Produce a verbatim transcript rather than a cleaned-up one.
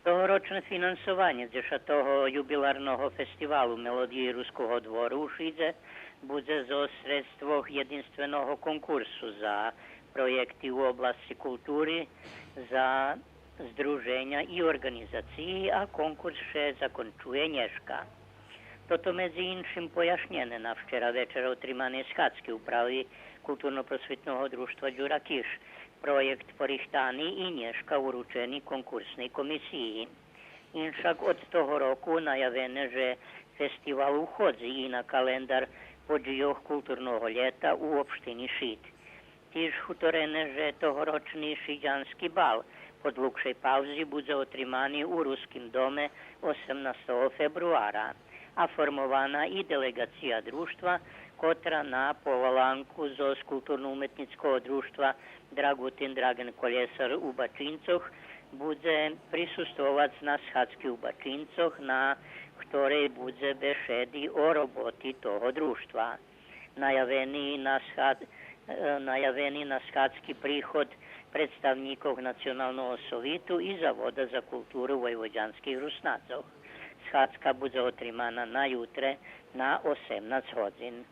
Тогорочне финансованє дзешатого юбиларного фестивалу Мелодиї Руского двору у Шидзе будзе зоз средствох єдинственого конкурсу за проєкти у обласци култури, за здруженя и орґанизациї, а конкурс ше закончує нєшка. Тото медзи иншим пояшнєне на вчера вечер отриманей схадзки управи Културно-просвитного дружтва Дюра Киш. Проєкт порихтани и нєшка уручени конкурсней комисиї. Иншак од того року наявене же фестивал уходзи и на календар подїйох културного лєта у општини Шид. Тиж гуторене же тогорочни шидянски бал по длугшей паузи будзе отримани у Руским доме осемнастого фебруара, а формована и делеґация дружтва, котра на поволанку зоз Културно-уметнїцкого дружтва Драґутин Драґен Колєсар у Бачинцох будзе присуствовац на схадзки у Бачинцох, на хторей будзе бешеди о роботи того дружтва. Наявени на схад-, е, наявени на схадзки приход представнїкох Националного совиту и Завода за културу войводянских Руснацох. Схадзка будзе отримана на ютре на осемнац годзин.